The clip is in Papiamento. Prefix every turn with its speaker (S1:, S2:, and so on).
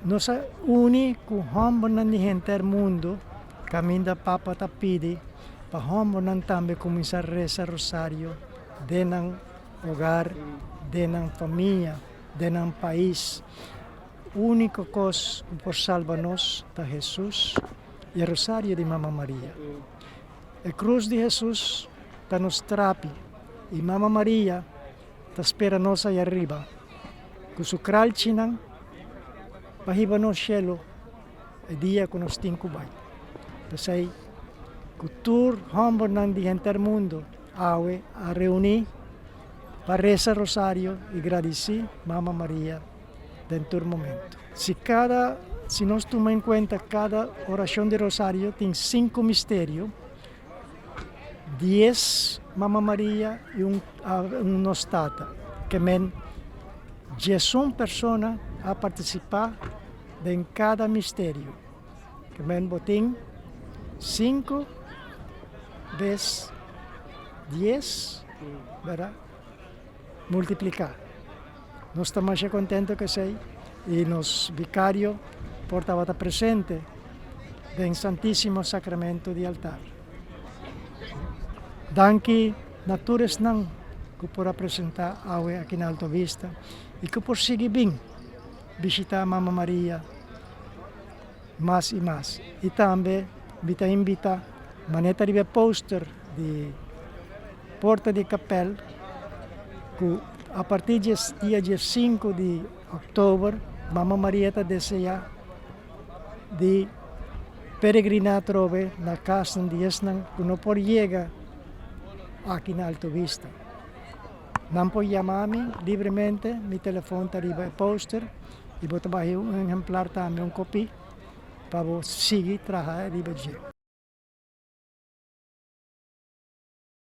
S1: Nos a uni ku hòmbernan di henter mundu kaminda Papa ta pidi pa hòmbernan tambe kuminsá resa rosario den nan hogar, den nan famia, den nan pais. Úniko kos ku por salba nos ta Hesus i e rosario di Mama Maria. E krus di Hesus ta nos trapi i Mama Maria ta spera nos aya riba ku su kralchinan pa hiba nos shelu e dia ku nos tin ku bai. P'esei ku tur hòmbernan di henter mundu awe a reuní pa resa rosario i gradisí Mama Maria den tur momentu. Si kada si nos tuma en kuenta kada orashon di rosario tin sinku misterio, Dies Mama Maria i un Nos Tata. Ke men diesun persona a partisipá den kada misterio. Ke men bo tin sinku bes dies, bèrdat, multipliká. Nos ta masha kontento ku esei i nos vikario por tabata presente den Santísimo Sakramento di altar. Danki na tur esnan ku por a presentá awe aki na Alto Vista i ku por sigui bin bishitá Mama Maria mas i mas. I tambe mi ta invitá manera ta riba e poster di porta di kapèl ku a partir di dia diesinku di òktober Mama Maria ta deseá di peregriná atrobe na kasnan di esnan ku no por yega aki na Alto Vista. Nan por yama mi libremente, mi telefòn ta riba e poster i bo ta bai un ehemplar tambe, un kopí, pa bo sigui traha riba dje.